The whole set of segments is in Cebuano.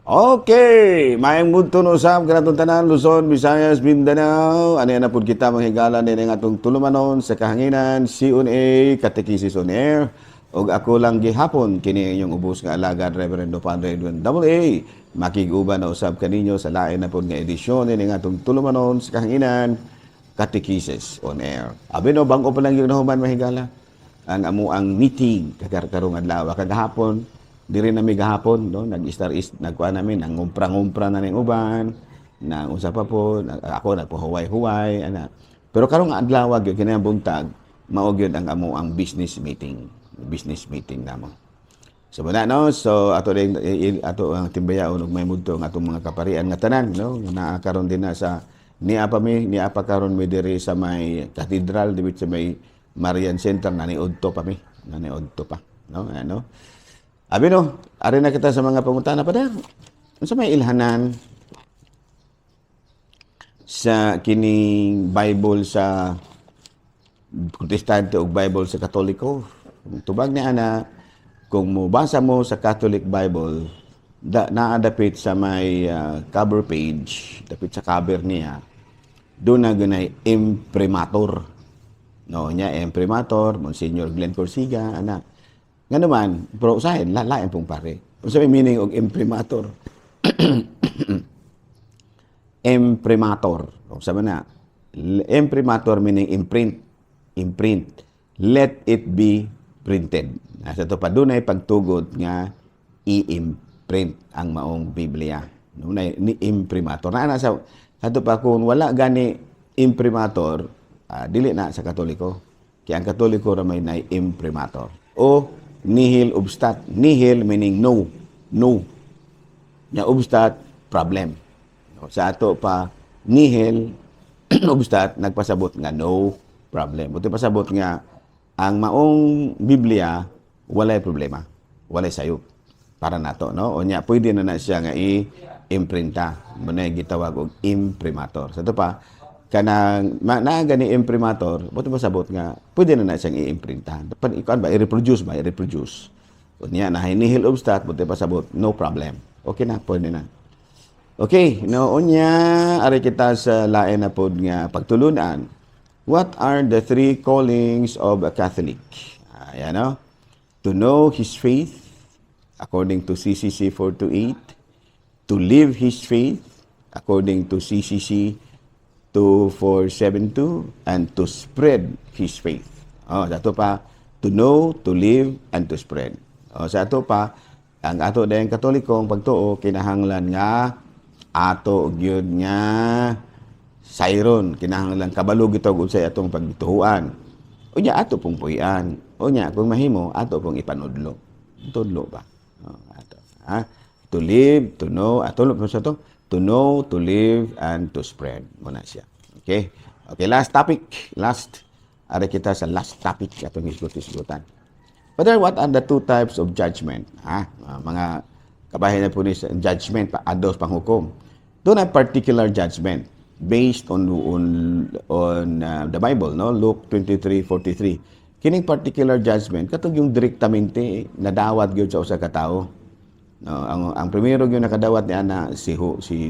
Okay, maayong budton usab kanatong tanan, Luzon, Visayas, Mindanao. Ani na pud kita, mga higala, ni ang atong tulumanon sa kahanginan, C1A Catechesis on Air. Og ako lang gihapon kini inyong ubos nga alagad, Reverendo Padre Edwin AA. Makig-uban na usab kaninyo sa lain na pud nga edisyon ni atong tulumanon sa kahanginan, Catechesis on Air. Abi no, bang-o pa lang gyud nahuman, mga higala, ang amo ang meeting kakarong adlaw. Kagahapon diri nami gahapon, no, nag-star is nagkuan namin, nangumpra-ngumpra na ning uban nang usa pa po ako nagpahuway-huway ana, pero karong adlaw gyud kini buntag mao gyud ang amo ang business meeting namo. So wala, no, so ato rin ato ang timbayaon og may mudto ang atong mga kaparian nga tanan, no, nga naa karon din na sa niya pa mi, niya pa karon mi diri sa may cathedral diri sa may Marian Center, naniudto pa mi, naniudto pa, no. Ano abi no, ari na kita sa mga pangutana pa. Unsa may ilhanan sa kining Bible sa Protestante ug Bible sa Katoliko? Tubag ni ana, kung mobasa mo sa Catholic Bible, da, naa dapit sa may cover page, dapit sa cover niya, doon na gunay imprimatur. No, nya imprimatur, Monsignor Glenn Corsiga, ana. Nga naman, pero usahin, lain pong pare. Unsa may meaning og imprimatur? Imprimatur. O, sabi na, imprimatur meaning imprint. Imprint. Let it be printed. Sa ito pa, dunay pagtugot nga i-imprint ang maong Biblia. Dunay ni imprimatur. Na sa ato pa, kung wala gani imprimatur, dili na sa Katoliko. Kaya ang Katoliko ra may nay imprimatur. O nihil obstat. Nihil meaning no. No. Nya obstat, problem. No, sa ato pa, nihil obstat, nagpasabot nga no problem. Buti pasabot nga ang maong Biblia walay problema. Walay sayop para nato, no? O nya pwede na na siya nga i-imprinta. Mao na gitawag og imprimatur. Sa ato pa, kanang naa gani imprimatur, buti pasabot nga pwede na na siyang i-imprinta. Pan ikuan ba, i-reproduce ba, i-reproduce. Unya na nihil obstat, buti pasabot no problem. Okay na, pwede na. Okay, no, unya ari kita sa lain na pod nga pagtulunan. What are the three callings of a Catholic? Ayan, no? To know his faith, according to CCC 428, to live his faith, according to CCC 2472, and to spread his faith. Oh, sa ato pa, to know, to live, and to spread. Oh, sa ato pa, ang ato dayang Katolikong pagtuo, kinahanglan nga ato gyud nga sayron, kinahanglan kabalo gyud og unsay atong pagtuhuan. Unya ato pong puy-an. Unya kung mahimo ato pong ipanudlo. Tudlo ba? Oh, ato. Ha? To live, to know, ato sa to, to know, to live, and to spread. Muna siya. Okay? Okay, last topic. Last. Ari kita sa last topic atong hisgot-hisgotan. But then, what are the two types of judgment? Ha? Mga kabahin na po ni sa judgment, pa, ados panghukom. Doon ay particular judgment based on the Bible, no? Luke 23:43. Kining particular judgment katong yung direktamente nadawat gyud sa usa ka tawo. No, ang primero gyud nakadawat ni ana si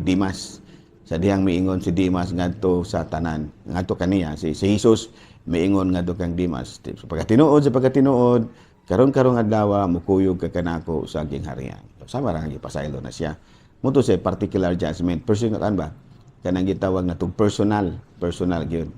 Dimas. Sa dihang miingon si Dimas ngadto sa tanan, ngadto kaniya si Jesus miingon ngadto kang Dimas. So, pagkatinuod sa pagkatinuod, karon karong adlaw mukuyog ka kanako sa gingharian. So, sama ra nga gipasaylo na siya. Mao to sa particular judgment. Personal kan ba? Kanang gitawag na tong personal, personal gyud.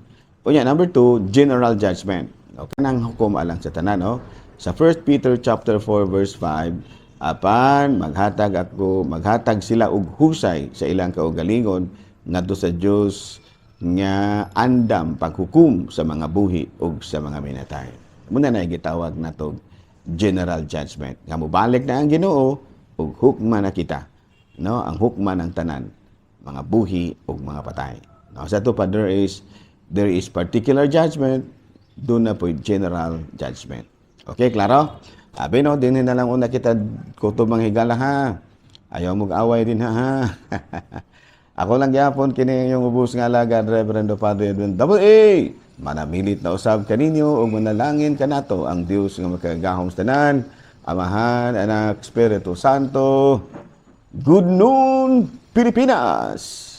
Unya number two, general judgment. O, kanang hukom alang sa tanan, no? Sa 1 Peter chapter 4 verse 5, apan maghatag ako, maghatag sila og husay sa ilang kaugalingon ngadto sa Dios nga andam paghukom sa mga buhi ug sa mga minatay. Muna na gitawag nato general judgment. Nga mobalik na ang Ginoo ug hukma na kita. No, ang hukma ng tanan, mga buhi ug mga patay. No, sa ato pa there is particular judgment, doon na po general judgment. Okay, klaro? Abi no, din na lang una kita kutob, mga higala, ha. Ayaw mo away din ha, ha. Ako lang gyapon kini yung ubos nga alagad, Reverendo Padre Edwin Double A. Manamilit na usab kaninyo ug manalangin kanato ang Dios nga makagagahom sa tanan, Amahan, Anak, Espiritu Santo. Good noon, Pilipinas!